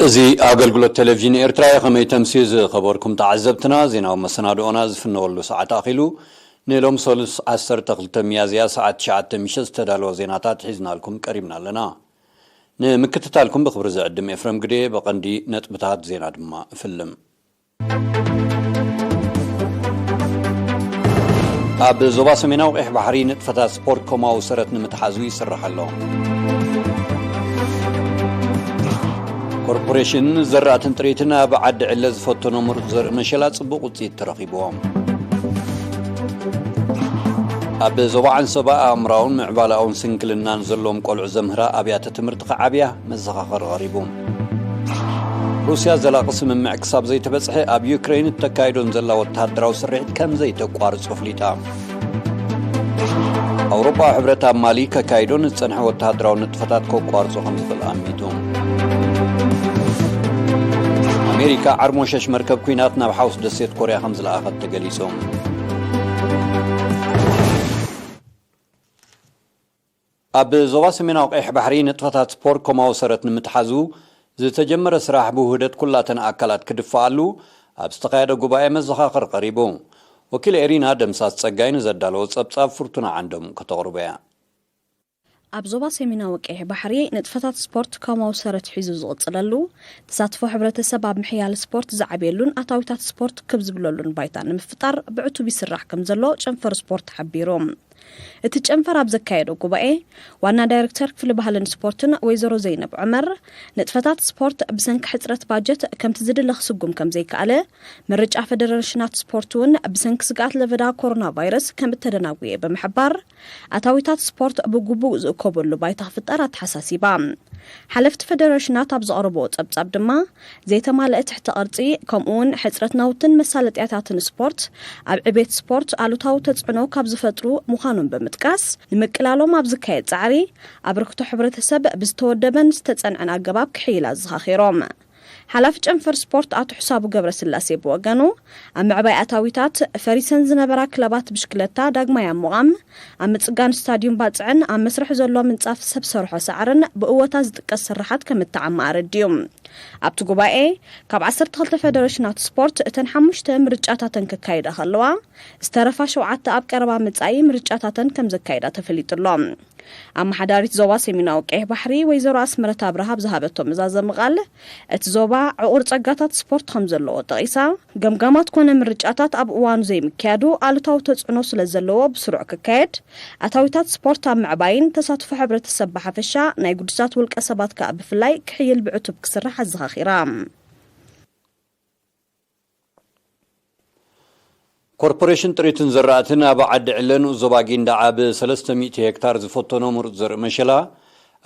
እዚ ኣገልግሎት ቴሌቪዥን ኤርትራ እዩ። ከመይ ተምስዩ ዝኸበርኩም ተዓዘብትና፣ ዜናዊ መሰናድኦና ዝፍነወሉ ሰዓት ኣኺሉ። ንሎም ሰሉስ ዓሰርተ ክልተ ሚያዝያ ሰዓት ትሽዓተ ምሸት ዝተዳለወ ዜናታት ሒዝናልኩም ቀሪብና ኣለና። ንምክትታልኩም ብኽብሪ ዝዕድም ኤፍረም ግዴ፣ ብቐንዲ ነጥብታት ዜና ድማ እፍልም። ኣብ ዞባ ሰሜናዊ ቀይሕ ባሕሪ ንጥፈታት ስፖርት ኮማዊ ሰረት ንምትሓዙ ይስራሕ ኣሎ። ኮርፖሬሽን ዘራእትን ጥሪትን ኣብ ዓዲ ዕለ ዝፈተኖ ምሩፅ ዘርኢ መሸላ ፅቡቕ ውፅኢት ተረኺብዎ። ኣብ ዞባ ዓንሰባ ኣእምራውን ምዕባላውን ስንክልናን ዘለዎም ቆልዑ ዘምህራ ኣብያተ ትምህርቲ ክዓብያ መዘኻኸሪ ቀሪቡ። ሩስያ ዘላቒ ስምምዕ ክሳብ ዘይተበጽሐ ኣብ ዩክረይን እተካይዶን ዘላ ወተሃደራዊ ስርሒት ከም ዘይተቋርጾ ኣፍሊጣ። ኣውሮጳዊ ሕብረት ኣብ ማሊ ከካይዶ ንዝጸንሐ ወተሃደራዊ ንጥፈታት ከቋርጾ ከም ዝኽእል ኣሚቱ። ኣሜሪካ ዓርሞሸሽ መርከብ ኲናት ናብ ሓውስ ደሴት ኮርያ ከም ዝለኣኸት ተገሊጹ። ኣብ ዞባ ሰሜናዊ ቀይሕ ባሕሪ ንጥፈታት ስፖርት ኮማዊ ሰረት ንምትሓዙ ዝተጀመረ ስራሕ ብውህደት ኩላተን ኣካላት ክድፈኣሉ ኣብ ዝተኻየደ ጉባኤ መዘኻኸሪ ቀሪቡ። ወኪል ኤሪና ደምሳስ ጸጋይ ንዘዳለዎ ጸብጻብ ፍርቱና ዓንዶም ከተቕርቦ እያ። ኣብ ዞባ ሰሜናዊ ቀይሕ ባሕሪ ንጥፈታት ስፖርት ኮማዊ ሰረት ሒዙ ዝቕጽለሉ፣ ተሳትፎ ሕብረተሰብ ኣብ ምሕያል ስፖርት ዝዓብየሉን ኣታዊታት ስፖርት ክብ ዝብለሉን ባይታ ንምፍጣር ብዕቱብ ይስራሕ ከም ዘሎ ጨንፈር ስፖርት ሓቢሩ። እቲ ጨንፈር ኣብ ዘካየዶ ጉባኤ፣ ዋና ዳይሬክተር ክፍሊ ባህልን ስፖርትን ወይዘሮ ዘይነብ ዑመር፣ ንጥፈታት ስፖርት ብሰንኪ ሕጽረት ባጀት ከምቲ ዝድለ ክስጉም ከም ዘይከኣለ፣ ምርጫ ፈደረሽናት ስፖርት እውን ብሰንኪ ስግኣት ለበዳ ኮሮና ቫይረስ ከም እተደናጉየ ብምሕባር፣ ኣታዊታት ስፖርት ብግቡእ ዝእከበሉ ባይታ ክፍጠር ኣተሓሳሲባ። ሓለፍቲ ፈደረሽናት ኣብ ዘቕረብዎ ጸብጻብ ድማ፣ ዘይተማልአ ትሕተ ቅርጺ፣ ከምኡ'ውን ሕጽረት ናውትን መሳለጥያታትን ስፖርት ኣብ ዕቤት ስፖርት ኣሉታዊ ተጽዕኖ ካብ ዝፈጥሩ ምዃኖም ብምጥቃስ፣ ንምቅላሎም ኣብ ዝካየድ ጻዕሪ ኣበርክቶ ሕብረተሰብ ብዝተወደበን ዝተጸንዐን ኣገባብ ክሕይል ኣዘኻኺሮም። ሓላፊ ጨንፈር ስፖርት ኣቶ ሕሳቡ ገብረስላሴ ብወገኑ፣ ኣብ ምዕባይ ኣታዊታት፣ ፈሪሰን ዝነበራ ክለባት ብሽክለታ ዳግማይ ኣብ ምቓም፣ ኣብ ምጽጋን ስታድዩም ባጽዕን ኣብ መስርሕ ዘሎ ምንጻፍ ሰብ ሰርሖ ሳዕርን ብእወታ ዝጥቀስ ስርሓት ከም እተዓመ ኣረዲኡ። ኣብቲ ጉባኤ፣ ካብ ዓሰርተ ክልተ ፈደረሽናት ስፖርት እተን ሓሙሽተ ምርጫታተን ክካይዳ ከለዋ፣ ዝተረፋ ሸውዓተ ኣብ ቀረባ መጻኢ ምርጫታተን ከም ዘካይዳ ተፈሊጡ ኣሎ። ኣመሓዳሪት ዞባ ሰሜናዊ ቀይሕ ባሕሪ ወይዘሮ ኣስመረት ኣብርሃ ኣብ ዝሃበቶ መዛዘሚ ቃል፣ እቲ ዞባ ዕቑር ጸጋታት ስፖርት ከም ዘለዎ ጠቒሳ፣ ገምጋማት ኮነ ምርጫታት ኣብ እዋኑ ዘይምክያዱ ኣሉታዊ ተጽዕኖ ስለ ዘለዎ ብስሩዕ ክካየድ፣ ኣታዊታት ስፖርት ኣብ ምዕባይን ተሳትፎ ሕብረተሰብ ብሓፈሻ ናይ ግዱሳት ውልቀ ሰባት ከኣ ብፍላይ ክሕይል ብዕቱብ ክስራሕ ኣዘኻኺራ። ኮርፖሬሽን ጥሪትን ዘራእትን ኣብ ዓዲ ዕለ ንኡስ ዞባ ጊንዳዕ ኣብ ሰለስተ ሚእቲ ሄክታር ዝፈተኖ ምሩፅ ዘርኢ መሸላ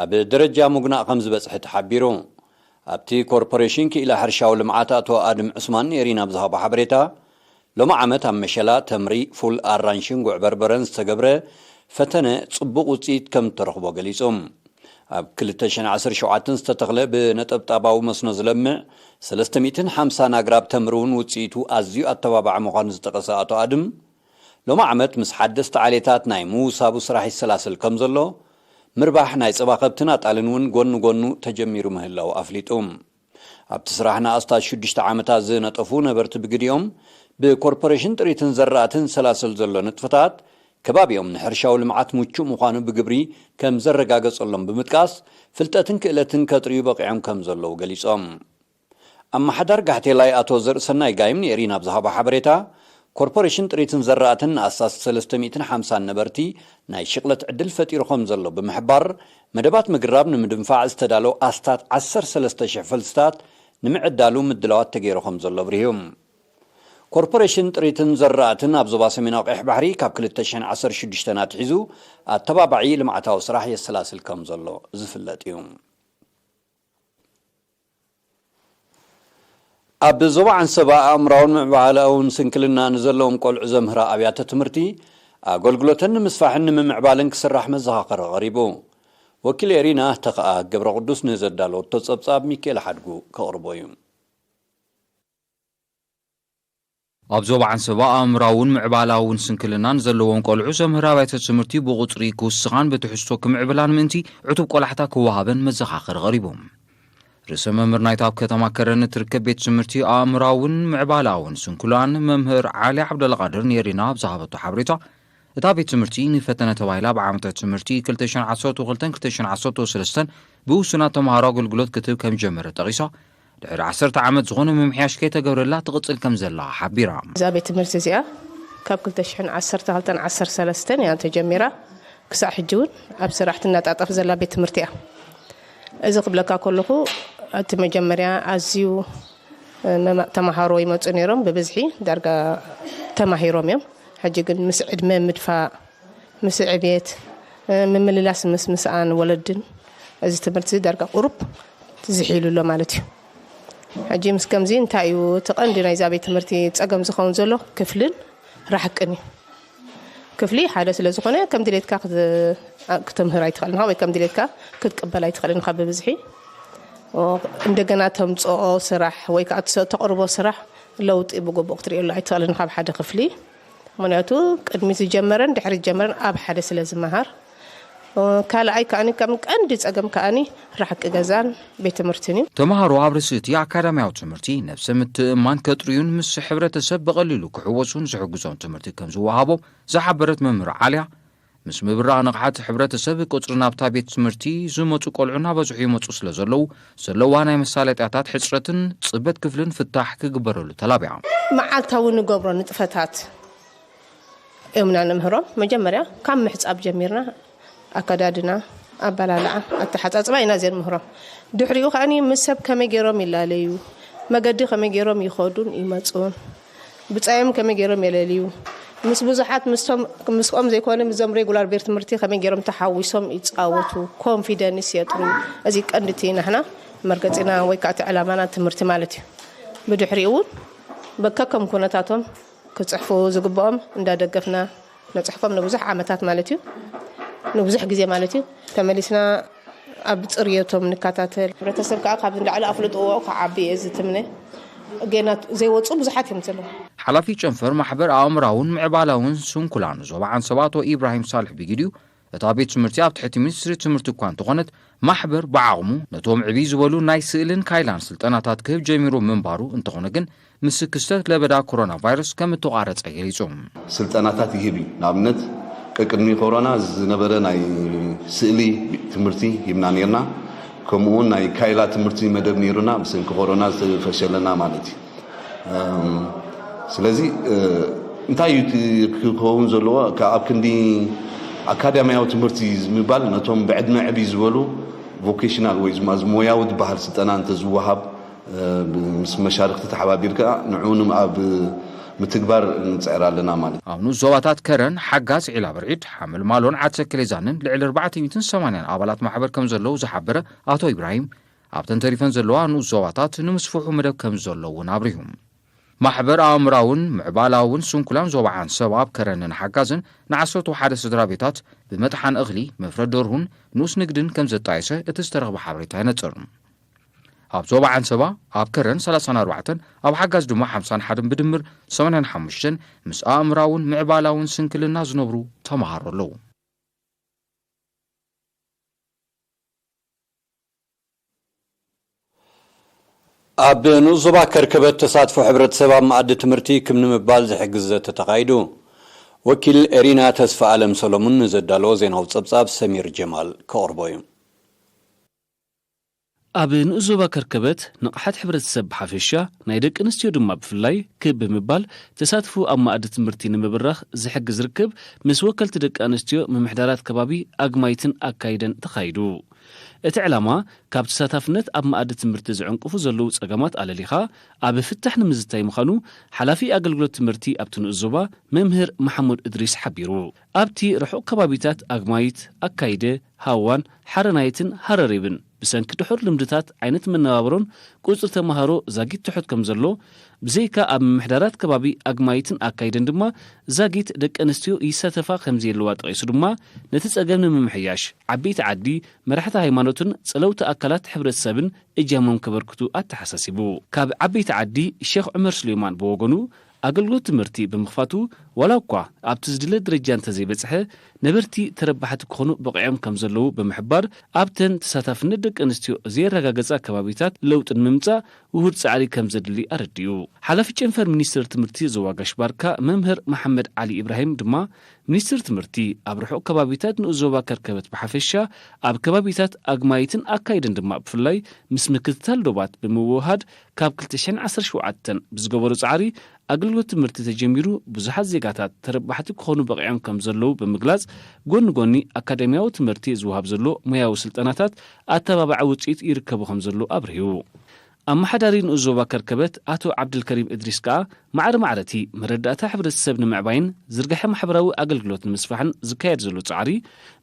ኣብ ደረጃ ምጉናእ ከም ዝበፅሐ ተሓቢሩ። ኣብቲ ኮርፖሬሽን ክኢላ ሕርሻዊ ልምዓት ኣቶ ኣድም ዑስማን ንኤሪና ኣብ ዝሃቦ ሓበሬታ፣ ሎሚ ዓመት ኣብ መሸላ፣ ተምሪ፣ ፉል፣ ኣራንሽን ጉዕ በርበረን ዝተገብረ ፈተነ ፅቡቕ ውፅኢት ከም እተረኽቦ ገሊፁ። ኣብ ክልተ ሽሕን ዓሰርተ ሸውዓተን ዝተተኽለ ብነጠብጣባዊ መስኖ ዝለምዕ ሰለስተ ሚእትን ሓምሳን ኣግራብ ተምሪ እውን ውፅኢቱ ኣዝዩ ኣተባባዒ ምዃኑ ዝጠቐሰ ኣቶ ኣድም፣ ሎሚ ዓመት ምስ ሓደስቲ ዓሌታት ናይ ምውሳቡ ስራሕ ይሰላሰል ከም ዘሎ፣ ምርባሕ ናይ ጸባ ከብትን ኣጣልን እውን ጎኒ ጎኑ ተጀሚሩ ምህላው ኣፍሊጡ። ኣብቲ ስራሕ ንኣስታት ሽዱሽተ ዓመታት ዝነጠፉ ነበርቲ ብግዲኦም፣ ብኮርፖሬሽን ጥሪትን ዘራእትን ዝሰላሰል ዘሎ ንጥፈታት፣ ከባቢኦም ንሕርሻዊ ልምዓት ምቹእ ምዃኑ ብግብሪ ከም ዘረጋገጸሎም ብምጥቃስ፣ ፍልጠትን ክእለትን ከጥርዩ በቒዖም ከም ዘለዉ ገሊጾም። ኣመሓዳር ጋሕቴላይ ኣቶ ዘርእሰናይ ጋይም ንኤሪና ኣብ ዝሃቦ ሓበሬታ፣ ኮርፖሬሽን ጥሪትን ዘራእትን ንኣስታት ሰለስተ ሚእትን ሓምሳን ነበርቲ ናይ ሽቕለት ዕድል ፈጢሩ ከም ዘሎ ብምሕባር፣ መደባት ምግራብ ንምድንፋዕ ዝተዳለዉ ኣስታት ዓሰርተ ሰለስተ ሽሕ ፈልስታት ንምዕዳሉ ምድላዋት ተገይሩ ከም ዘሎ ኣብሪሁ። ኮርፖሬሽን ጥሪትን ዘራእትን ኣብ ዞባ ሰሜናዊ ቀይሕ ባሕሪ ካብ ክልተ ሽሕን ዓሰርተ ሽዱሽተን ኣትሒዙ ኣተባባዒ ልምዓታዊ ስራሕ የሰላስል ከም ዘሎ ዝፍለጥ እዩ። ኣብ ዞባ ዓንሰባ ኣእምራውን ምዕባለኣውን ስንክልና ንዘለዎም ቆልዑ ዘምህራ ኣብያተ ትምህርቲ ኣገልግሎተን ንምስፋሕን ንምምዕባልን ክስራሕ መዘኻኸሪ ቀሪቡ። ወኪል ኤሪና ተኸኣ ገብረ ቅዱስ ንዘዳለወቶ ጸብጻብ ሚካኤል ሓድጉ ከቕርቦ እዩ። ኣብ ዞባ ዓንሰባ ኣእምራውን ምዕባላውን ስንክልናን ዘለዎም ቆልዑ ዘምህር ኣብያተ ትምህርቲ ብቑጽሪ ክውስኻን ብትሕዝቶ ክምዕብላን ምእንቲ ዕቱብ ቆላሕታ ክወሃበን መዘኻኸሪ ቀሪቡ። ርእሰ መምህር ናይታ ኣብ ከተማ ከረን እትርከብ ቤት ትምህርቲ ኣእምራውን ምዕባላውን ስንኩላን መምህር ዓሊ ዓብደልቃድር ኔሪና ኣብ ዝሃበቶ ሓበሬታ፣ እታ ቤት ትምህርቲ ንፈተነ ተባሂላ ብዓመተ ትምህርቲ ክልተ ሽሕን ዓሰርተ ክልተን ክልተ ሽሕን ዓሰርተ ሰለስተን ብውሱናት ተምሃሮ ኣገልግሎት ክትህብ ከም ጀመረ ጠቒሳ፣ ድሕሪ ዓሰርተ ዓመት ዝኾነ ምምሕያሽ ከይተገብረላ ትቕጽል ከም ዘላ ሓቢራ። እዛ ቤት ትምህርቲ እዚኣ ካብ ክልተ ሽሕን ዓሰርተ ክልተን ዓሰርተ ሰለስተን እያ ተጀሚራ። ክሳዕ ሕጂ እውን ኣብ ስራሕ ትነጣጠፍ ዘላ ቤት ትምህርቲ እያ። እዚ ክብለካ ከለኹ፣ እቲ መጀመርያ ኣዝዩ መማቕ ተምሃሮ ይመጹ ነይሮም፣ ብብዝሒ ዳርጋ ተማሂሮም እዮም። ሕጂ ግን ምስ ዕድመ ምድፋእ፣ ምስ ዕብየት፣ ምምልላስ ምስ ምስኣን ወለድን፣ እዚ ትምህርቲ እዚ ዳርጋ ቁሩብ ዝሒሉ ኣሎ ማለት እዩ። ሕጂ ምስ ከምዚ እንታይ እዩ እቲ ቀንዲ ናይዛ ቤት ትምህርቲ ጸገም ዝኸውን ዘሎ? ክፍልን ራሕቅን እዩ። ክፍሊ ሓደ ስለ ዝኾነ ከም ድሌትካ ክት-፣ ክተምህር ኣይትኽእልን ኢኻ ወይ ከም ድሌትካ ክትቅበል ኣይትኽእልን ኢኻ ብብዝሒ። ኦ፣ እንደገና ተምጽኦ ስራሕ ወይ ከዓ ትሰ-፣ ተቕርቦ ስራሕ ለውጢ ብግቡእ ክትርእየሉ ኣይትኽእልን ኢኻ ኣብ ሓደ ክፍሊ። ምኽንያቱ ቅድሚ ዝጀመረን ድሕሪ ዝጀመረን ኣብ ሓደ ስለ ዝመሃር። ኦ፣ ካልኣይ ከኣኒ ከም ቀንዲ ጸገም ከኣኒ ራሕቂ ገዛን ቤት ትምህርትን እዩ። ተምሃሮ ኣብ ርእሲ እቲ ኣካዳሚያዊ ትምህርቲ ነብሰ ምትእምማን ከጥርዩን ምስ ሕብረተሰብ ብቐሊሉ ክሕወሱን ዝሕግዞም ትምህርቲ ከም ዝወሃቦም ዝሓበረት መምህር ዓልያ፣ ምስ ምብራቕ ንቕሓት ሕብረተሰብ ቁጽሪ ናብታ ቤት ትምህርቲ ዝመጹ ቆልዑ እናበዝሑ ይመጹ ስለ ዘለዉ፣ ዘለዋ ናይ መሳለጥያታት ሕጽረትን ጽበት ክፍልን ፍታሕ ክግበረሉ ተላቢዓ። መዓልታዊ ንገብሮ ንጥፈታት እምና ነምህሮም። መጀመርያ ካብ ምሕጻብ ጀሚርና ኣከዳድና፣ ኣበላልዓ፣ ኣተሓጻጽባ ኢና ዘንምህሮም። ድሕሪኡ ከኣኒ ምስ ሰብ ከመይ ገይሮም ይላለዩ፣ መገዲ ከመይ ገይሮም ይኸዱን ይመጹን፣ ብጻዮም ከመይ ገይሮም የለልዩ፣ ምስ ብዙሓት ምስቶም፣ ምስኦም ዘይኮነ ምስዞም ሬጉላር ቤት ትምህርቲ ከመይ ገይሮም ተሓዊሶም ይጻወቱ፣ ኮንፊደንስ የጥሩ። እዚ ቀንዲ እቲ ናህና መርገጺና ወይ ከዓ እቲ ዕላማና ትምህርቲ ማለት እዩ። ብድሕሪኡ እውን በከከም ኩነታቶም ክጽሕፉ ዝግብኦም እንዳደገፍና ነጽሕፎም ንብዙሕ ዓመታት ማለት እዩ። ንብዙሕ ግዜ ማለት እዩ። ተመሊስና ኣብ ጽርየቶም ንከታተል። ሕብረተሰብ ከዓ ካብዚ ንላዕሊ ኣፍልጥዎ ክዓቢ እየ ዝትምነ። ጌና ዘይወጹ ብዙሓት እዮም ዘለዉ። ሓላፊ ጨንፈር ማሕበር ኣእምራውን ምዕባላውን ስንኩላን ዞባ ዓንሰባ ኣቶ ኢብራሂም ሳልሕ ብጊዲኡ፣ እታ ቤት ትምህርቲ ኣብ ትሕቲ ሚኒስትሪ ትምህርቲ እኳ እንተኾነት፣ ማሕበር ብዓቕሙ ነቶም ዕብይ ዝበሉ ናይ ስእልን ካይላን ስልጠናታት ክህብ ጀሚሩ ምንባሩ እንተኾነ ግን፣ ምስ ክስተት ለበዳ ኮሮና ቫይረስ ከም እተቋረጸ ገሊጹ። ስልጠናታት ይህብ እዩ። ንኣብነት፣ ቀቅድሚ ኮሮና ዝነበረ ናይ ስእሊ ትምህርቲ ሂብና ነርና። ከምኡ እውን ናይ ካይላ ትምህርቲ መደብ ነይሩና፣ ብሰንኪ ኮሮና ዝተፈሸለና ማለት እዩ። እም፣ ስለዚ፣ እ፣ እንታይ እዩ እቲ ክኸውን ዘለዎ? ካብ ኣብ ክንዲ ኣካዳሚያዊ ትምህርቲ ምባል፣ ነቶም ብዕድመ ዕብይ ዝበሉ ቮኬሽናል ወይ ዝማ-፣ ሞያዊ ዝበሃል ስልጠና እንተዝወሃብ፣ እ፣ ብ-፣ ምስ መሻርክቲ ተሓባቢርካ ንዕኡ ንም-፣ ኣብ ምትግባር ንጽዕር ኣለና ማለት እዩ። ኣብ ንኡስ ዞባታት ከረን፣ ሓጋዝ፣ ዒላ ብርዒድ፣ ሓመልማሎን ዓዲ ተክሌዛንን ልዕሊ ኣርባዕተ ሚእትን ሰማንያን ኣባላት ማሕበር ከም ዘለዉ ዝሓበረ ኣቶ ኢብራሂም፣ ኣብተን ተሪፈን ዘለዋ ንኡስ ዞባታት ንምስፍሑ መደብ ከም ዘሎ እውን ኣብሪሁ። ማሕበር ኣእምራውን ምዕባላውን ስንኩላን ዞባ ዓንሰባ ኣብ ከረንን ሓጋዝን ንዓሰርተ ሓደ ስድራ ቤታት ብመጥሓን እኽሊ፣ መፍረ ደርሁን ንኡስ ንግድን ከም ዘጣየሰ እቲ ዝተረኽበ ሓበሬታ የነጽር። ኣብ ዞባ ዓንሰባ፣ ኣብ ከረን ሰላሳን ኣርባዕተን፣ ኣብ ሓጋዝ ድማ ሓምሳን ሓደን ብድምር ሰማንያን ሓሙሽተን ምስ ኣእምራውን ምዕባላውን ስንክልና ዝነብሩ ተምሃሮ ኣለዉ። ኣብ ንኡስ ዞባ ከርከበት ተሳትፎ ሕብረተሰብ ኣብ መኣዲ ትምህርቲ ክም ንምባል ዝሕግዝ ዘተ ተኻይዱ። ወኪል ኤሪና ተስፋ ኣለም ሰሎሙን ንዘዳለዎ ዜናዊ ጸብጻብ ሰሚር ጀማል ከቕርቦ እዩ። ኣብ ንኡስ ዞባ ከርከበት ንቕሓት ሕብረተሰብ ብሓፈሻ ናይ ደቂ ኣንስትዮ ድማ ብፍላይ ክብ ብምባል ተሳትፎ ኣብ መኣዲ ትምህርቲ ንምብራኽ ዝሕግዝ ርክብ ምስ ወከልቲ ደቂ ኣንስትዮ ምምሕዳራት ከባቢ ኣግማይትን ኣካይደን ተኻይዱ። እቲ ዕላማ ካብ ተሳታፍነት ኣብ መኣዲ ትምህርቲ ዝዕንቅፉ ዘለዉ ጸገማት ኣለሊኻ ኣብ ፍታሕ ንምዝታይ ምዃኑ ሓላፊ ኣገልግሎት ትምህርቲ ኣብቲ ንኡስ ዞባ መምህር መሓሙድ እድሪስ ሓቢሩ። ኣብቲ ርሑቕ ከባቢታት ኣግማይት፣ ኣካይደ፣ ሃዋን፣ ሓረናይትን ሃረሪብን ብሰንኪ ድሑር ልምድታት ዓይነት መነባብሮን ቁጽሪ ተመሃሮ ዛጊት ትሑት ከም ዘሎ፣ ብዘይካ ኣብ ምምሕዳራት ከባቢ ኣግማይትን ኣካይደን ድማ ዛጊት ደቂ ኣንስትዮ ይሳተፋ ከም ዘየለዋ ጠቒሱ ድማ ነቲ ጸገም ንምምሕያሽ ዓበይቲ ዓዲ፣ መራሕቲ ሃይማኖትን ጸለውቲ ኣካላት ሕብረተሰብን እጃሞም ከበርክቱ ኣተሓሳሲቡ። ካብ ዓበይቲ ዓዲ ሼኽ ዑመር ሱሌማን ብወገኑ ኣገልግሎት ትምህርቲ ብምኽፋቱ፣ ዋላ እኳ ኣብቲ ዝድለ ደረጃ እንተዘይበጽሐ፣ ነበርቲ ተረባሕቲ ክኾኑ በቒዖም ከም ዘለዉ ብምሕባር፣ ኣብተን ተሳታፍነት ደቂ ኣንስትዮ ዘየረጋገጻ ከባቢታት ለውጢ ንምምጻእ ውሁድ ጻዕሪ ከም ዘድሊ ኣረዲኡ። ሓላፊ ጨንፈር ሚኒስትሪ ትምህርቲ ዞባ ጋሽ ባርካ መምህር መሓመድ ዓሊ ኢብራሂም ድማ፣ ሚኒስትሪ ትምህርቲ ኣብ ርሑቕ ከባቢታት ንኡስ ዞባ ከርከበት ብሓፈሻ፣ ኣብ ከባቢታት ኣግማይትን ኣካይድን ድማ ብፍላይ ምስ ምክትታል ዶባት ብምውህሃድ ካብ ክልተ ሽሕን ዓሰርተ ሸውዓተን ብዝገበሮ ጻዕሪ ኣገልግሎት ትምህርቲ ተጀሚሩ ብዙሓት ዜጋታት ተረባሕቲ ክኾኑ በቒዖም ከም ዘለዉ ብምግላጽ፣ ጎኒ ጎኒ ኣካዳሚያዊ ትምህርቲ ዝወሃብ ዘሎ ሞያዊ ስልጠናታት ኣተባባዒ ውጽኢት ይርከቡ ከም ዘሎ ኣብሪሁ። ኣመሓዳሪ ንኡስ ዞባ ከርከበት ኣቶ ዓብደልከሪም እድሪስ ከኣ፣ ማዕረ ማዕረቲ መረዳእታ ሕብረተሰብ ንምዕባይን ዝርግሐ ማሕበራዊ ኣገልግሎት ንምስፋሕን ዝካየድ ዘሎ ጻዕሪ፣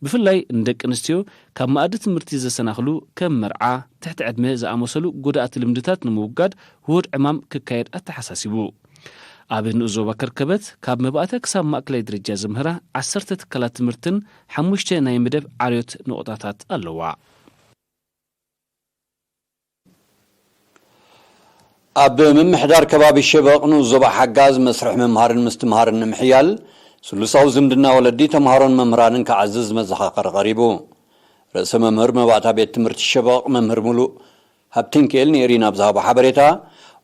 ብፍላይ ንደቂ ኣንስትዮ ካብ መኣዲ ትምህርቲ ዘሰናኽሉ ከም መርዓ፣ ትሕቲ ዕድመ ዝኣመሰሉ ጎዳእቲ ልምድታት ንምውጋድ ውሁድ ዕማም ክካየድ ኣተሓሳሲቡ። ኣብ ንኡስ ዞባ ከርከበት ካብ መባእታ ክሳብ ማእከላይ ደረጃ ዝምህራ ዓሰርተ ትካላት ትምህርትን ሓሙሽተ ናይ መደብ ዓርዮት ነቑጣታት ኣለዋ። ኣብ ምምሕዳር ከባቢ ሸበቕ ንኡስ ዞባ ሓጋዝ መስርሕ ምምሃርን ምስትምሃርን ንምሕያል ስሉሳዊ ዝምድና ወለዲ ተምሃሮን መምህራንን ክዓዝዝ መዘኻኸሪ ቀሪቡ። ርእሰ መምህር መባእታ ቤት ትምህርቲ ሸበቕ መምህር ሙሉእ ሃብተንኪኤል ንኤሪና ኣብ ዝሃቦ ሓበሬታ፣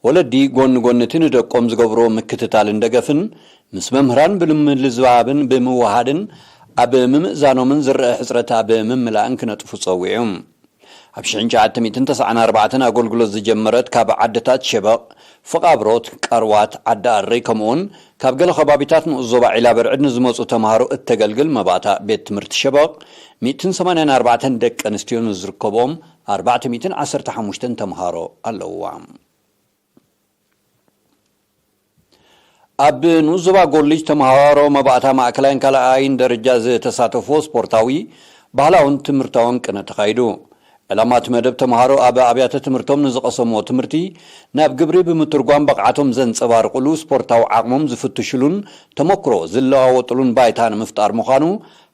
ወለዲ ጎኒ ጎኒ እቲ ንደቆም ዝገብርዎ ምክትታልን ደገፍን ምስ መምህራን ብምልዝባብን ብምውሃድን ኣብ ምምእዛኖምን ዝረአ ሕጽረት ኣብ ምምላእን ክነጥፉ ጸዊዑ። ኣብ ሽሕን ትሽዓተ ሚእትን ተስዓን ኣርባዕተን ኣገልግሎት ዝጀመረት ካብ ዓድታት ሸበቕ፣ ፍቓብሮት፣ ቀርዋት፣ ዓዲ ኣረይ ከምኡውን ካብ ገለ ከባቢታት ንኡስ ዞባ ዒላ በርዕድ ንዝመጹ ተምሃሮ እተገልግል መባእታ ቤት ትምህርቲ ሸበቕ፣ ሚእትን ሰማንያን ኣርባዕተን ደቂ ኣንስትዮ ንዝርከቦም ኣርባዕተ ሚእትን ዓሰርተ ሓሙሽተን ተምሃሮ ኣለውዋ። ኣብ ንኡስ ዞባ ጎሊጅ ተምሃሮ መባእታ ማእከላይን ካልኣይን ደረጃ ዝተሳተፍዎ ስፖርታዊ፣ ባህላውን ትምህርታውን ቅነ ተኻይዱ። ዕላማ እቲ መደብ ተምሃሮ ኣብ ኣብያተ ትምህርቶም ንዝቐሰምዎ ትምህርቲ ናብ ግብሪ ብምትርጓም ብቕዓቶም ዘንጸባርቑሉ፣ ስፖርታዊ ዓቕሞም ዝፍትሽሉን ተመክሮ ዝለዋወጥሉን ባይታ ንምፍጣር ምዃኑ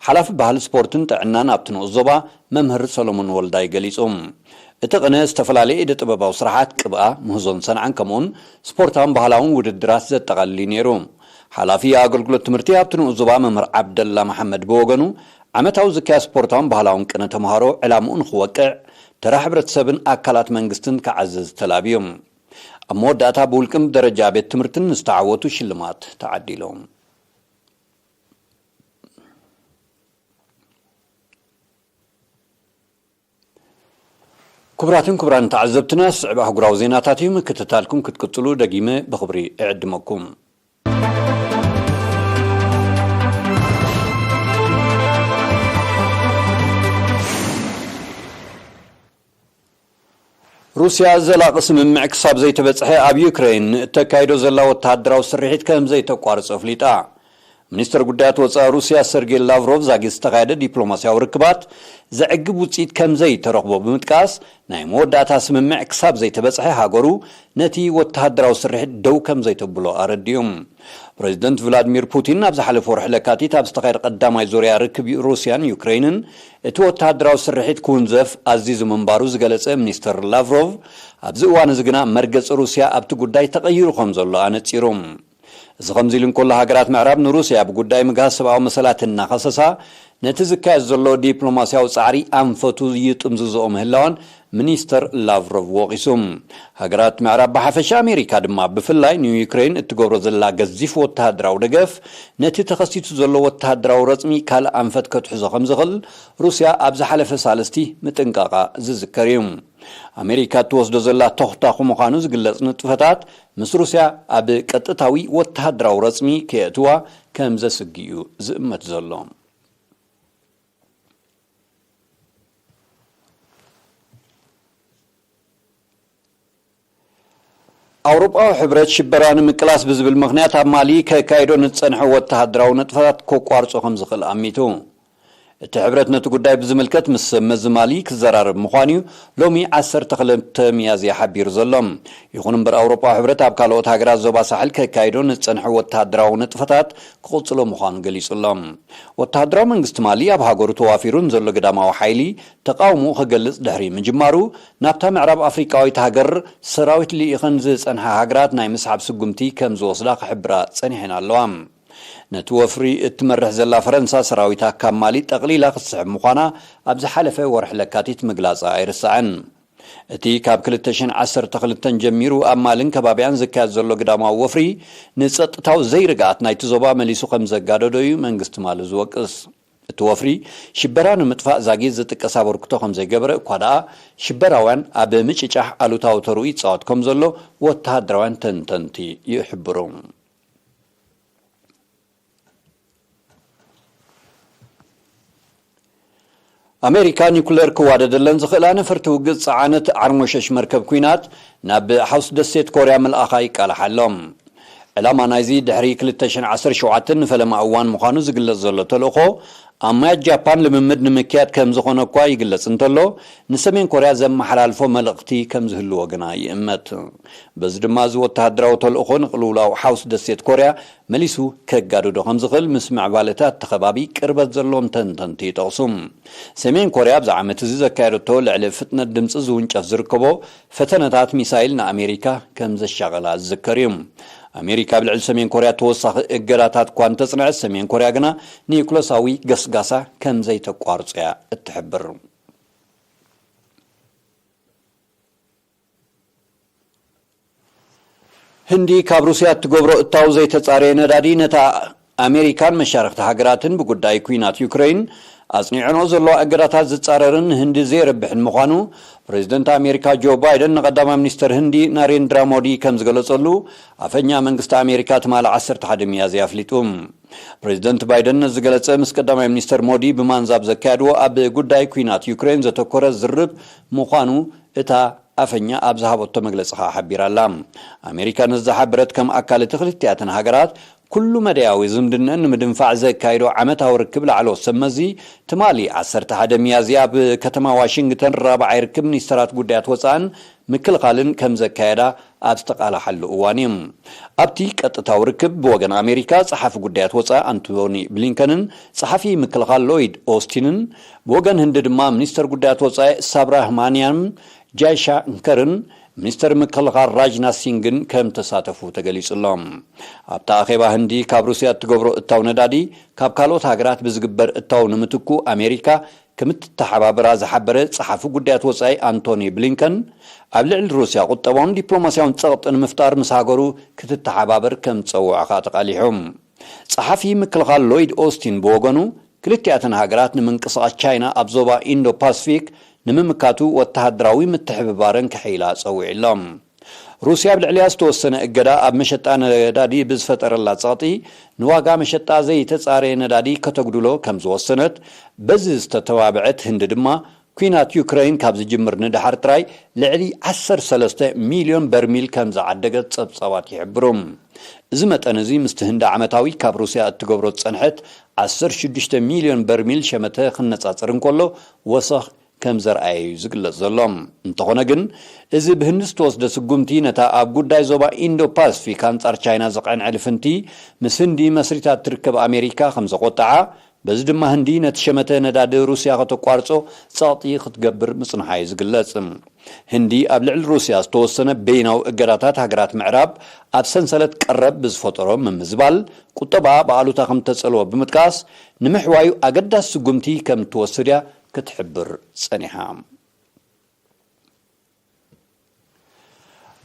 ሓላፊ ባህሊ ስፖርትን ጥዕናን ኣብቲ ንኡስ ዞባ መምህር ሰሎሞን ወልዳይ ገሊጹ። እቲ ቅነ ዝተፈላለየ ኢደ ጥበባዊ ስራሓት ቅብኣ፣ ምህዞን ሰንዓን ከምኡውን ስፖርታውን ባህላውን ውድድራት ዘጠቓልል እዩ ነይሩ። ሓላፊ ኣገልግሎት ትምህርቲ ኣብቲ ንኡስ ዞባ መምህር ዓብደላ መሓመድ ብወገኑ፣ ዓመታዊ ዝካየድ ስፖርታውን ባህላውን ቅነ ተምሃሮ ዕላምኡ ንኽወቅዕ፣ ተራ ሕብረተሰብን ኣካላት መንግስትን ክዓዝዝ ተላብዩ። ኣብ መወዳእታ ብውልቅን ብደረጃ ቤት ትምህርትን ንዝተዓወቱ ሽልማት ተዓዲሎም። ክቡራትን ክቡራን ተዓዘብትና፣ ዝስዕብ ኣህጉራዊ ዜናታት እዩ። ምክትታልኩም ክትቅጽሉ ደጊመ ብኽብሪ እዕድመኩም። ሩስያ ዘላቒ ስምምዕ ክሳብ ዘይተበጽሐ ኣብ ዩክሬን እተካይዶ ዘላ ወተሃደራዊ ስርሒት ከም ዘይተቋርጾ ኣፍሊጣ። ሚኒስተር ጉዳያት ወጻኢ ሩስያ ሰርጌይ ላቭሮቭ ዛጊ ዝተኻየደ ዲፕሎማስያዊ ርክባት ዘዕግብ ውጽኢት ከም ዘይተረኽቦ ብምጥቃስ፣ ናይ መወዳእታ ስምምዕ ክሳብ ዘይተበጽሐ ሃገሩ ነቲ ወተሃደራዊ ስርሒት ደው ከም ዘይተብሎ ኣረዲኡ። ፕረዚደንት ቭላድሚር ፑቲን ኣብ ዝሓለፈ ወርሒ ለካቲት ኣብ ዝተኻየደ ቀዳማይ ዙርያ ርክብ ሩስያን ዩክሬንን፣ እቲ ወተሃደራዊ ስርሒት ክውንዘፍ ኣዚዙ ምንባሩ ዝገለጸ ሚኒስተር ላቭሮቭ፣ ኣብዚ እዋን እዚ ግና መርገጺ ሩስያ ኣብቲ ጉዳይ ተቐይሩ ከም ዘሎ ኣነጺሩ። እዚ ከምዚ ኢሉ እንከሎ፣ ሃገራት ምዕራብ ንሩስያ ብጉዳይ ምግሃስ ሰብኣዊ መሰላት እናኸሰሳ፣ ነቲ ዝካየድ ዘሎ ዲፕሎማስያዊ ጻዕሪ ኣንፈቱ ይጥምዝዝኦ ምህላወን ሚኒስተር ላቭሮቭ ወቒሱ። ሃገራት ምዕራብ ብሓፈሻ፣ ኣሜሪካ ድማ ብፍላይ ንዩክሬን እትገብሮ ዘላ ገዚፍ ወተሃደራዊ ደገፍ፣ ነቲ ተኸሲቱ ዘሎ ወተሃደራዊ ረጽሚ ካልእ ኣንፈት ከትሕዞ ከም ዝኽእል ሩስያ ኣብ ዝሓለፈ ሳልስቲ ምጥንቃቓ ዝዝከር እዩ። ኣሜሪካ እትወስዶ ዘላ ተኹታኹ ምዃኑ ዝግለጽ ንጥፈታት፣ ምስ ሩስያ ኣብ ቀጥታዊ ወተሃደራዊ ረጽሚ ከየእትዋ ከም ዘስግእ እዩ ዝእመት ዘሎ። ኣውሮጳዊ ሕብረት ሽበራ ንምቅላስ ብዝብል ምኽንያት ኣብ ማሊ ከካይዶ ንዝጸንሐ ወተሃደራዊ ንጥፈታት ከቋርጾ ከም ዝኽእል ኣሚቱ። እቲ ሕብረት ነቲ ጉዳይ ብዝምልከት ምስ ሰብ መዚ ማሊ ክዘራረብ ምዃኑ'ዩ ሎሚ ዓሰርተ ክልተ ሚያዝያ ሓቢሩ ዘሎ። ይኹን እምበር፣ ኣውሮጳዊ ሕብረት ኣብ ካልኦት ሃገራት ዞባ ሳሕል ከካይዶ ንዝጸንሐ ወተሃደራዊ ንጥፈታት ክቕጽሎ ምዃኑ ገሊጹ ኣሎ። ወተሃደራዊ መንግስቲ ማሊ ኣብ ሃገሩ ተዋፊሩ ንዘሎ ግዳማዊ ሓይሊ ተቓውሞ ክገልጽ ድሕሪ ምጅማሩ፣ ናብታ ምዕራብ ኣፍሪቃዊት ሃገር ሰራዊት ልኢኸን ዝጸንሓ ሃገራት ናይ ምስሓብ ስጉምቲ ከም ዝወስዳ ክሕብራ ጸኒሐን ኣለዋ። ነቲ ወፍሪ እትመርሕ ዘላ ፈረንሳ፣ ሰራዊታ ካብ ማሊ ጠቕሊላ ክትስሕብ ምዃና ኣብ ዝሓለፈ ወርሒ ለካቲት ምግላጻ ኣይርሳዕን። እቲ ካብ ክልተ ሽሕን ዓሰርተ ክልተን ጀሚሩ ኣብ ማልን ከባቢያን ዝካየድ ዘሎ ግዳማዊ ወፍሪ፣ ንጸጥታዊ ዘይርግኣት ናይቲ ዞባ መሊሱ ከም ዘጋደዶ እዩ መንግስቲ ማሊ ዝወቅስ። እቲ ወፍሪ፣ ሽበራ ንምጥፋእ ዛጊት ዝጥቀስ ኣበርክቶ ከም ዘይገበረ እኳ ደኣ፣ ሽበራውያን ኣብ ምጭጫሕ ኣሉታዊ ተርኡ ይጻወት ከም ዘሎ ወተሃደራውያን ተንተንቲ ይሕብሩ። ኣሜሪካ ኒኩለር ክዋደደለን ዝኽእላ ነፈርቲ ውግእ ዝጸዓነት ዓርሞሸሽ መርከብ ኲናት ናብ ሓውስ ደሴት ኮርያ ምልኣኻ ይቃላሕ ኣሎ። ዕላማ ናይዚ ድሕሪ ክልተ ሽሕን ዓሰርተ ሸውዓተን ንፈለማ እዋን ምዃኑ ዝግለጽ ዘሎ ተልእኾ፣ ኣብ ማያት ጃፓን ልምምድ ንምክያድ ከም ዝኾነ እኳ ይግለጽ እንተሎ፣ ንሰሜን ኮርያ ዘመሓላልፎ መልእኽቲ ከም ዝህልዎ ግና ይእመት። በዚ ድማ፣ እዚ ወተሃደራዊ ተልእኾ ንቅልውላው ሓውስ ደሴት ኮርያ መሊሱ ከጋድዶ ከም ዝኽእል ምስ ምዕባለታት እቲ ከባቢ ቅርበት ዘለዎም ተንተንቲ ይጠቕሱ። ሰሜን ኮርያ ኣብዚ ዓመት እዚ ዘካየደቶ ልዕሊ ፍጥነት ድምፂ ዝውንጨፍ ዝርከቦ ፈተነታት ሚሳይል ንኣሜሪካ ከም ዘሻቐላ ዝዝከር እዩ። ኣሜሪካ ኣብ ልዕሊ ሰሜን ኮርያ ተወሳኺ እገዳታት እኳ እንተጽንዐት፣ ሰሜን ኮርያ ግና ኒዩክለሳዊ ገስጋሳ ከም ዘይተቋርጾ እያ እትሕብር። ህንዲ ካብ ሩስያ እትገብሮ እታው ዘይተጻረየ ነዳዲ ነታ ኣሜሪካን መሻርኽቲ ሃገራትን ብጉዳይ ኲናት ዩክሬን ኣጽኒዐንኦ ዘለዋ እገዳታት ዝጻረርን ንህንዲ ዘየርብሕን ምዃኑ ፕሬዚደንት ኣሜሪካ ጆ ባይደን ንቀዳማይ ሚኒስተር ህንዲ ናሬንድራ ሞዲ ከም ዝገለጸሉ ኣፈኛ መንግስቲ ኣሜሪካ ትማሊ ዓሰርተ ሓደ ሚያዝያ ኣፍሊጡ። ፕሬዚደንት ባይደን ነዚ ዝገለጸ ምስ ቀዳማይ ሚኒስተር ሞዲ ብማንዛብ ዘካየድዎ ኣብ ጉዳይ ኲናት ዩክሬን ዘተኮረ ዝርብ ምዃኑ እታ ኣፈኛ ኣብ ዝሃበቶ መግለጺ ከኣ ሓቢራ ኣላ። ኣሜሪካ ነዚ ዝሓበረት ከም ኣካል እቲ ክልቲኣተን ሃገራት ኩሉ መዳያዊ ዝምድነን ንምድንፋዕ ዘካይዶ ዓመታዊ ርክብ ላዕለዎት ሰብ መዚ ትማሊ ዓሰርተ ሓደ ሚያዝያ ኣብ ከተማ ዋሽንግተን ራብዓይ ርክብ ሚኒስተራት ጉዳያት ወጻእን ምክልኻልን ከም ዘካየዳ ኣብ ዝተቃላሓሉ እዋን እዩ። ኣብቲ ቀጥታዊ ርክብ ብወገን ኣሜሪካ ጸሓፊ ጉዳያት ወጻኢ ኣንቶኒ ብሊንከንን ጸሓፊ ምክልኻል ሎይድ ኦስቲንን፣ ብወገን ህንዲ ድማ ሚኒስተር ጉዳያት ወጻኢ ሳብራህማንያን ጃይሻንከርን ሚኒስተር ምክልኻል ራጅናት ሲንግን ከም ተሳተፉ ተገሊጹ ኣሎ። ኣብቲ ኣኼባ ህንዲ ካብ ሩስያ እትገብሮ እታው ነዳዲ ካብ ካልኦት ሃገራት ብዝግበር እታው ንምትኩ ኣሜሪካ ከም እትተሓባበራ ዝሓበረ ጸሓፊ ጉዳያት ወጻኢ ኣንቶኒ ብሊንከን፣ ኣብ ልዕሊ ሩስያ ቁጠባውን ዲፕሎማስያውን ጸቕጢ ንምፍጣር ምስ ሃገሩ ክትተሓባበር ከም ዝጸውዐ ከኣ ተቓሊሑ። ጸሓፊ ምክልኻል ሎይድ ኦስቲን ብወገኑ፣ ክልቲኣተን ሃገራት ንምንቅስቓስ ቻይና ኣብ ዞባ ኢንዶ ፓስፊክ ንምምካቱ ወተሃደራዊ ምትሕብባረን ክሕይላ ጸዊዑ ኣሎ። ሩስያ ኣብ ልዕሊኣ ዝተወሰነ እገዳ ኣብ መሸጣ ነዳዲ ብዝፈጠረላ ጸቕጢ፣ ንዋጋ መሸጣ ዘይተጻረየ ነዳዲ ከተጉድሎ ከም ዝወሰነት፣ በዚ ዝተተባብዐት ህንዲ ድማ፣ ኲናት ዩክረይን ካብ ዝጅምር ንደሓር ጥራይ ልዕሊ ዓሰርተ ሰለስተ ሚልዮን በርሚል ከም ዝዓደገት ጸብጻባት ይሕብሩ። እዚ መጠን እዚ ምስቲ ህንዲ ዓመታዊ ካብ ሩስያ እትገብሮ ዝጸንሐት ዓሰርተ ሽዱሽተ ሚልዮን በርሚል ሸመተ ክነጻጸር እንከሎ፣ ወሰኽ ከም ዘርኣየ እዩ ዝግለጽ ዘሎ። እንተኾነ ግን፣ እዚ ብህንዲ ዝተወስደ ስጉምቲ ነታ ኣብ ጉዳይ ዞባ ኢንዶ ፓስፊክ ኣንጻር ቻይና ዘቕዕን ዕልፍንቲ ምስ ህንዲ መስሪታ እትርከብ ኣሜሪካ ከም ዘቖጠዓ፣ በዚ ድማ ህንዲ ነቲ ሸመተ ነዳዲ ሩስያ ከተቋርጾ ጸቕጢ ክትገብር ምጽንሓ እዩ ዝግለጽ። ህንዲ ኣብ ልዕሊ ሩስያ ዝተወሰነ በይናዊ እገዳታት ሃገራት ምዕራብ ኣብ ሰንሰለት ቀረብ ብዝፈጠሮ ምምዝባል ቁጠባ ብኣሉታ ከም ተጸልዎ ብምጥቃስ፣ ንምሕዋዩ ኣገዳሲ ስጉምቲ ከም እትወስድ እያ ክትሕብር ጸኒሓ።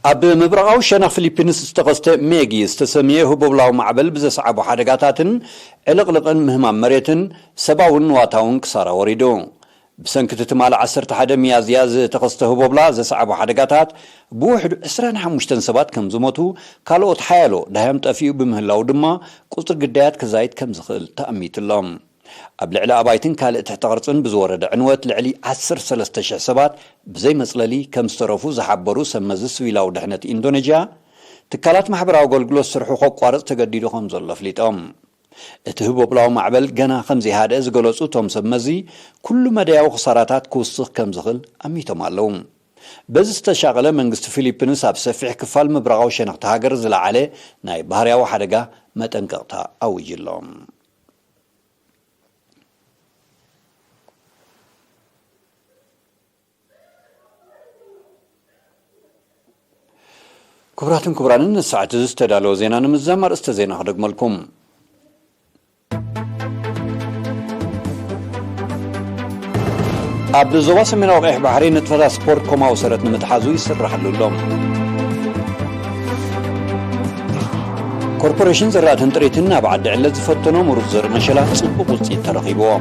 ኣብ ምብራቓዊ ሸነኽ ፊሊፒንስ ዝተኸስተ ሜጊ ዝተሰምየ ህቦብላዊ ማዕበል ብዘስዓቦ ሓደጋታትን ዕልቕልቕን ምህማም መሬትን ሰብኣውን ንዋታውን ክሳራ ወሪዱ። ብሰንኪ እቲ ትማሊ ዓሰርተ ሓደ ሚያዝያ ዝተኸስተ ህቦብላ ዘስዓቦ ሓደጋታት ብውሕዱ ዕስራን ሓሙሽተን ሰባት ከም ዝሞቱ፣ ካልኦት ሓያሎ ደሃዮም ጠፊኡ ብምህላው ድማ ቁጽሪ ግዳያት ክዛይድ ከም ዝኽእል ተኣሚቱ ኣሎ። ኣብ ልዕሊ ኣባይትን ካልእ ትሕተ ቅርጽን ብዝወረደ ዕንወት ልዕሊ ዓሰርተ ሰለስተ ሽሕ ሰባት ብዘይ መጽለሊ ከም ዝተረፉ ዝሓበሩ ሰብ መዚ ስቪላዊ ድሕነት ኢንዶኔዥያ፣ ትካላት ማሕበራዊ ኣገልግሎት ስርሑ ከቋርጽ ተገዲዱ ከም ዘሎ ኣፍሊጦም። እቲ ህቦብላዊ ማዕበል ገና ከም ዘይሃደአ ዝገለጹ እቶም ሰብ መዚ፣ ኩሉ መዳያዊ ክሳራታት ክውስኽ ከም ዝኽእል ኣሚቶም ኣለዉ። በዚ ዝተሻቐለ መንግስቲ ፊሊፒንስ ኣብ ሰፊሕ ክፋል ምብራቓዊ ሸነኽቲ ሃገር ዝለዓለ ናይ ባህርያዊ ሓደጋ መጠንቀቕታ ኣውጅ ኣሎ። ክቡራትን ክቡራንን፣ ንሰዓት እዚ ዝተዳለወ ዜና ንምዝዛም ኣርእስተ ዜና ክደግመልኩም። ኣብ ዞባ ሰሜናዊ ቀይሕ ባሕሪ ንጥፈታት ስፖርት ኮማዊ ሰረት ንምትሓዙ ይስራሕሉ ኣሎ። ኮርፖሬሽን ዘራእትን ጥሪትን ናብ ዓዲ ዕለት ዝፈተኖ ምሩፅ ዘርኢ መሸላ ፅቡቕ ውፅኢት ተረኺብዎ።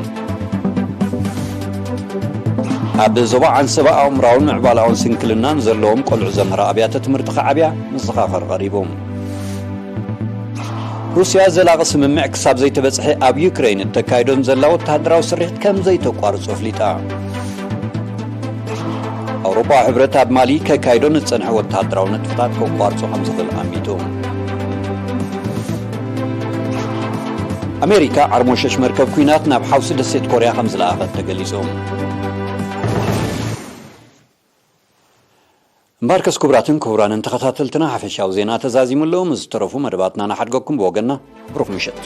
ኣብ ዞባ ዓንሰባ ኣእምራውን ምዕባላውን ስንክልናን ዘለዎም ቆልዑ ዘምህራ ኣብያተ ትምህርቲ ክዓብያ መዘኻኸሪ ቀሪቡ። ሩስያ ዘላቒ ስምምዕ ክሳብ ዘይተበጽሐ ኣብ ዩክረይን እተካይዶን ዘላ ወተሃደራዊ ስርሒት ከም ዘይተቋርጾ ኣፍሊጣ። ኣውሮፓዊ ሕብረት ኣብ ማሊ ከካይዶ ንዝጸንሐ ወተሃደራዊ ንጥፈታት ከቋርጾ ከም ዝኽእል ኣሚቱ። ኣሜሪካ ዓርሞሸሽ መርከብ ኲናት ናብ ሓውሲ ደሴት ኮርያ ከም ዝለኣኸት ተገሊጹ። እምበኣርከስ ክቡራትን ክቡራንን ተኸታተልትና ሓፈሻዊ ዜና ተዛዚሙ ኣሎ። ምስ ዝተረፉ መደባትና ንሓድገኩም ብወገንና ብሩኽ ምሸት።